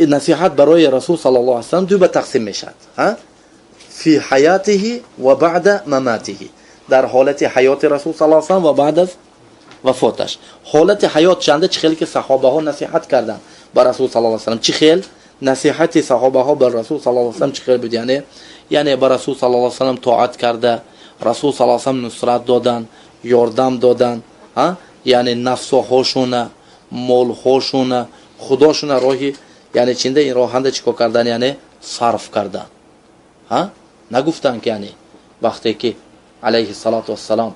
насиҳат барои расул саллаллоҳу алайҳи васаллам ду ба тақсим мешавад. Фи ҳаятиҳи ва баъда маматиҳи. Дар ҳолати ҳаёти расул саллаллоҳу алайҳи васаллам ва баъд аз вафоташ. Ҳолати ҳаёт чанда чӣ хел ки саҳобаҳо насиҳат карданд ба расул саллаллоҳу алайҳи васаллам, чӣ хел насиҳати саҳобаҳо ба расул саллаллоҳу алайҳи васаллам чӣ хел буд? Яъне ба расул саллаллоҳу алайҳи васаллам тоат карда, расул саллаллоҳу алайҳи васаллам нусрат додан, ёрдам додан, яъне нафсҳошуна, молҳошуна, худошуна роҳи яъне чинда ин роҳанда чӣ кор кардан, яъне сарф кардан. Нагуфтанд ки яъне вақте ки алайҳи салоту вассалом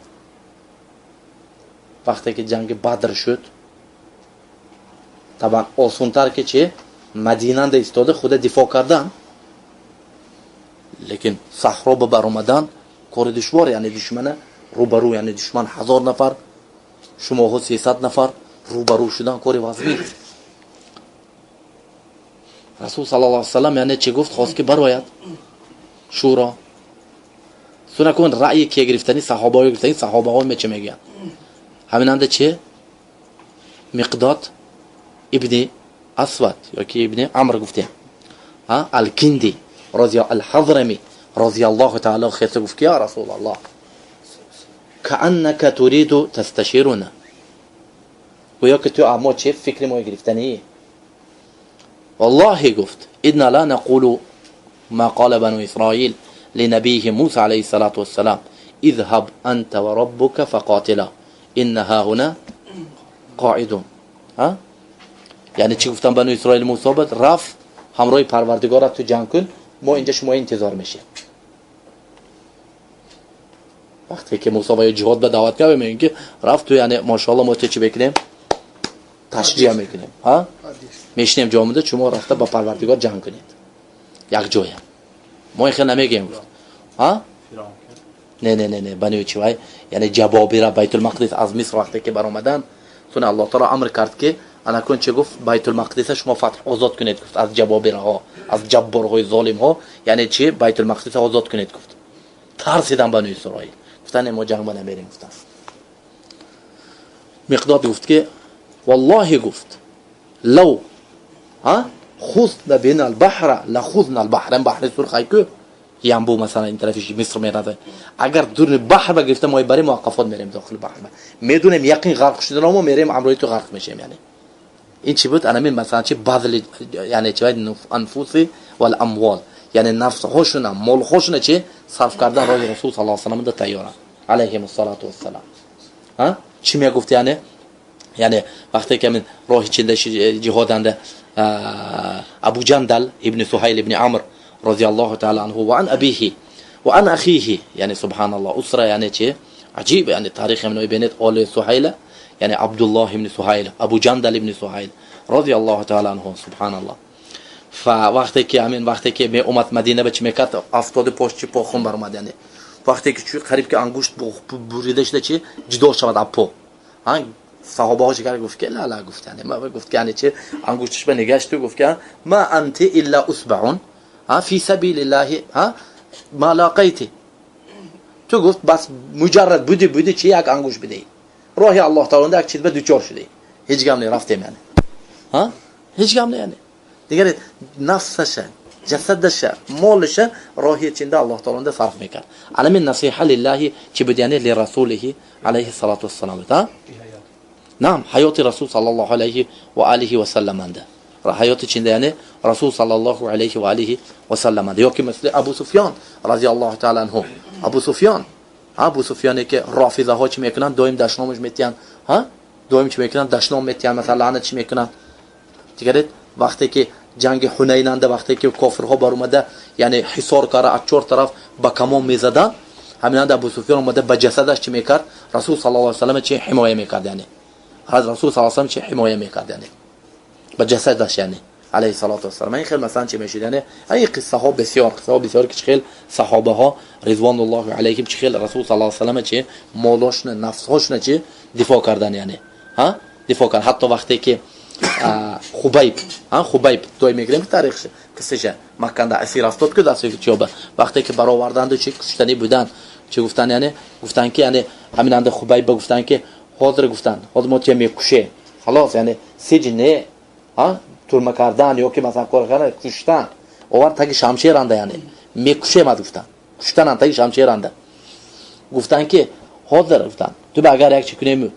вақте ки ҷанги Бадр шуд, табан осонтар ки чи Мадинанда истода худа дифоъ кардан, лекин саҳро ба баромадан кори душвор, яъне душмана рӯбарӯ, яъне душман 1000 нафар, шумоҳо 300 нафар рӯбарӯ шудан кори вазмин. Расул саллаллоҳу алайҳи васаллам яъне чӣ гуфт? Хост ки барояд шӯро. Сунакун раъйи ки гирифтани саҳобаҳо, гирифтани саҳобаҳо чӣ мегӯянд? Ҳаминанда чи Миқдод ибни Асвад ёки ибни Амр гуфтем, Алкинди Алҳазрами розиаллоҳу таала хеста гуфт ки: я Расулаллоҳ, кааннака туриду тасташируна, гӯё ки ту мо чи фикри мо гирифтанӣ. Валлоҳи, гуфт, инна ла нақулу ма қала бану Исроил линабиҳи Муса алайҳи салату вассалам: изҳаб анта ва раббука фақотила, инна ҳаҳуна қоидун. Яъне чӣ гуфтан бану Исроил Мусо буд? Рафт ҳамроҳи Парвардигорат ту ҷанг кун, мо инҷа шумо интизор мешем. Вақте ки Мусо ба ҷиҳод ба даъват кард, мегӯем ки рафт ту, яъне машоалло мо чӣ мекунем? Ташҷиъ мекунем, мешинем ҷомуда, шумо рафта ба Парвардигор ҷанг кунед як ҷоя. Мо ин хел намегӯем, гуфт. Не, не, не, не, бану чи вай, яъне ҷабобира Байтулмақдис аз Миср вақте ки баромаданд, суна Аллоҳ таоло амр кард ки анакун чӣ гуфт? Байтулмақдиса шумо фатҳ озод кунед, гуфт, аз ҷабобираҳо, аз ҷабборҳои золимҳо, яъне чи Байтулмақдиса озод кунед, гуфт. Тарсидан бану Исроил, гуфтан мо ҷанг ба намерем, гуфтан. Миқдод гуфт ки валлоҳи, гуфт, лав хузна бина албаҳра лахузна албаҳра, баҳри сурх ку Янбу, масалан, ин тарафи Миср меравад, агар дури баҳр ба гирифта мо барем, мо ақафот мерем дохили баҳр, медонем яқин ғарқ шудан, мо мерем ҳамроҳи ту ғарқ мешем. Яъне ин чӣ буд? Анамин масалан чи базли, яъне чи анфуси вал амвол, яъне нафсҳошуна, молҳошуна чи сарф кардан роҳи расул саллаллоҳу алайҳи васаллам тайёранд алайҳим салату вассалам. Чӣ мегуфт? Яъне вақте ки ҳамин роҳи чинда ҷиҳоданда Абу Ҷандал ибни Суҳайл ибни Амр розиаллоҳу таала анҳу ва ан абиҳи ва ан ахиҳи, яъне субҳаналлоҳ, усра, яъне чи аҷиб, яъне таърихи ҳамино бинед, оли Суҳайла, яъне Абдуллоҳ ибни Суҳайл, Абу Ҷандал ибни Суҳайл розиаллоҳу таала анҳу, субҳаналлоҳ. Фа вақте ки ҳамин вақте ки меомад Мадина ба чӣ мекард? Афтоди пош чи по хун баромад, яъне вақте ки қариб ки ангушт бурида шуда чи ҷудо шавад аз по, саҳобаҳо чӣ кард? Гуфт ки ла ла, гуфт, яъне гуфт ки яъне чи ангушташ ба нигашту гуфт ки ма анти илла усбаун фи сабилиллаҳи ма лақайти, ту, гуфт, бас муҷаррад буди чи як ангушт бидеҳӣ роҳи Аллоҳ таоло, як чиз ба дучор шудӣ, ҳеҷ гам не, рафтем, яъне ҳеҷ гам не. Яъне дигар нафсаша, ҷасадаша, молаша роҳи чинда Аллоҳ таоло сарф мекард. Алами насиҳа лиллаҳи чӣ буд? Яъне лирасулиҳи алайҳи салату вассалам буд. Наам, ҳаёти расул саллаллоҳу алайҳи ва алиҳи васалламанда, ҳаёти чинда, яъне расул саллаллоҳу алайҳи ва алиҳи васалламанда. Ёки мисли Абу Суфён разиаллоҳу таала анҳу. Абу Суфён, Абу Суфёне ки рофизаҳо чӣ мекунанд? Доим дашномаш метиҳанд, доим чӣ мекунанд? Дашном метиҳанд, масалан лаънат чӣ мекунанд. Дигаред, вақте ки ҷанги Ҳунайнанда, вақте ки кофирҳо баромада, яъне ҳисор карда, аз чор тараф ба камон мезаданд, ҳаминанда Абу Суфён омада ба ҷасадаш чӣ мекард? Расул саллаллоҳу алайҳи васаллам чи ҳимоя мекард, яъне расул саллаллоҳу алайҳи васаллам чи ҳимоя мекард, яъне ба ҷасадаш, яъне алайҳи салоту вассалам. Ин хел масалан чӣ мешид? Яъне ин қиссаҳо бисёр, қиссаҳо бисёр, ки чӣ хел саҳобаҳо ризвонуллоҳи алайҳим чӣ хел расул саллаллоҳу алайҳи васаллам чи молошуна, нафсҳошуна чи дифоъ кардан, яъне дифоъ кардан. Ҳатто вақте ки Хубайб, Хубайб доим мегирем ки таърих қиссаша, Макканда асир афтод ку дасти чиёба, вақте ки бароварданду чи куштанӣ буданд, чӣ гуфтанд? Яъне гуфтанд ки яъне ҳаминанда Хубайба гуфтанд ки ҳозир, гуфтанд, ҳозир мо тия мекушем, халос, яъне сиҷ не. турма кардан ё ки масалан кор кардан, куштан овар таги шамшеранда, яъне мекушемад гуфтан, куштанан таги шамшеранда. Гуфтан ки ҳозир, гуфтан, ту ба агар як чи кунем,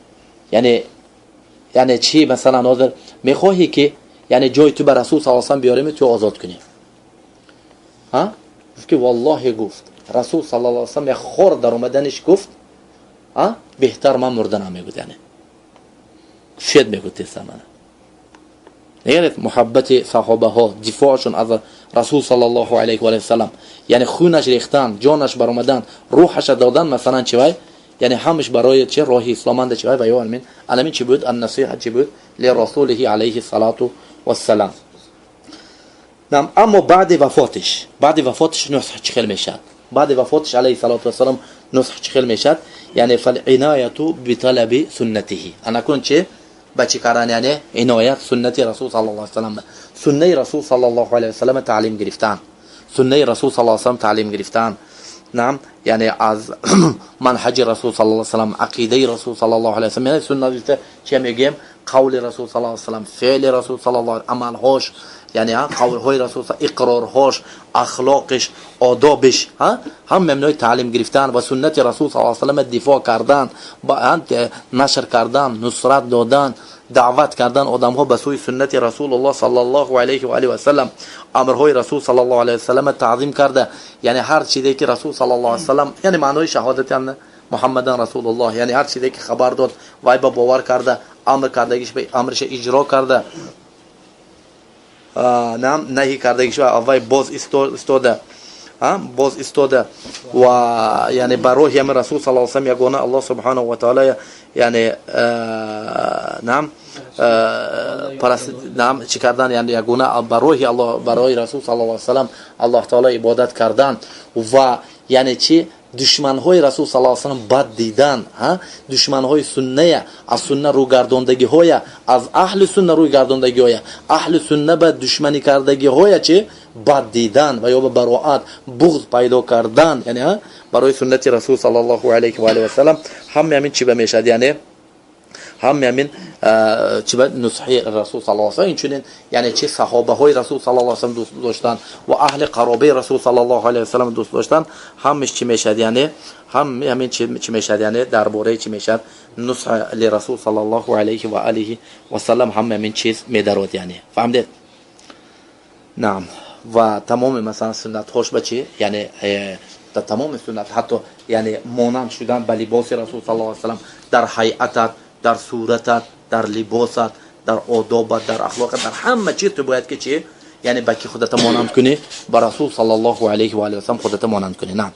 яъне чи, масалан, ҳозир мехоҳӣ ки яъне ҷои ту ба Расул саллаллоҳу алайҳи васаллам биёрем, ту озод кунем? Ҳа, гуфт ки валлоҳи, гуфт, Расул саллаллоҳу алайҳи васаллам як хор дар омаданиш, гуфт, а беҳтар ман мурданам, мегӯд, яъне кушед, мегӯд, теса мана. Негаред муҳаббати саҳобаҳо, дифоъшон аз Расул саллаллоҳу алайҳи ва саллам, яъне хунаш рехтан, ҷонаш баромадан, рӯҳаша додан, масалан, чи вай, яъне ҳамаш барои чи роҳи исломанда, чи вай ва ё амин аламин чи буд, аннасиҳа чи буд лирасулиҳи алайҳи салату вассалам. Нам, аммо баъди вафотиш нусҳ чӣ хел мешавад? Баъди вафотиш алайҳи салату вассалам нусҳ чӣ хел мешавад? Яъне фалинаяту биталаби суннатиҳи, анакун чи ба чӣ кардан, яъне иноят суннати Расул саллаллоҳу алайҳи васаллам, суннаи Расул саллаллоҳу алайҳи васаллам таълим гирифтан, суннаи Расул саллаллоҳу алайҳи васаллам таълим гирифтан. Нам, яъне аз манҳаҷи Расул саллаллоҳу алайҳи васаллам, ақидаи Расул саллаллоҳу алайҳи васаллам. Яъне сунна гуфта чи мегӯем? Қавли Расул саллаллоҳу алайҳи васаллам, феъли Расул саллаллоҳу, амалҳош, яъне қавлҳои Расул, иқрорҳош, ахлоқиш, одобиш, ҳама минои таълим гирифтан ва суннати Расул саллаллоҳу алайҳи васаллам дифоъ кардан, нашр кардан, нусрат додан, даъват кардан одамҳо ба сӯи суннати Расулуллоҳ саллаллоҳу алайҳи ва алиҳи васаллам, амрҳои Расул саллаллоҳу алайҳи васаллам таъзим карда, яъне ҳар чизе ки Расул саллаллоҳу алайҳи васаллам, яъне маънои шаҳодати анна Муҳаммадан расулуллоҳ, яъне ҳар чизе ки хабар дод, вай ба бовар карда, амр кардагиш ба амриша иҷро карда, нам, наҳӣ кардагиш вай боз истода, боз истода ва яъне ба роҳи ҳами Расул саллаллоҳу алайҳи васаллам, ягона Аллоҳ субҳанаҳу ва таъала, яъне нам нам чӣ кардан, яъне ягона ба роҳи Аллоҳ, ба роҳи Расул саллаллоҳу алайҳи васаллам Аллоҳ таъала ибодат кардан ва яъне чи душманҳои Расул саллаллоҳу алайҳи васаллам бад дидан, душманҳои сунная, аз сунна рӯгардондагиҳоя, аз аҳли сунна рӯйгардондагиҳоя, аҳли сунна ба душманӣ кардагиҳоя чи бад дидан ва ё ба бароат, буғз пайдо кардан, яъне барои суннати Расул саллаллоҳу алайҳи ва алиҳи васаллам, ҳама ҳамин чи ба мешавад, яъне ҳама ҳамин чи ба нусҳи Расул саллаллоҳу алайҳи, инчунин яъне чи саҳобаҳои Расул саллаллоҳу алайҳи васаллам дӯст доштан ва аҳли қаробаи Расул саллаллоҳу алайҳи васаллам дӯст доштан, ҳамаш чи мешавад, яъне ҳама ҳамин чи мешавад, яъне дар бораи чи мешавад, нусҳ ли Расул саллаллоҳу алайҳи ва алиҳи васаллам, ҳама ҳамин чиз медарод, яъне фаҳмидед? Наам, ва тамоми масалан суннатҳош ба чи, яъне дар тамоми суннат, ҳатто яъне монанд шудан ба либоси Расул саллаллоҳу алайҳи васаллам дар ҳайатат, дар суратат, дар либосат, дар одобат, дар ахлоқат, дар ҳама чиз ту бояд ки чи, яъне ба ки худата монанд кунӣ? Ба Расул саллаллоҳу алайҳи ва алиҳи васаллам худата монанд кунӣ. На.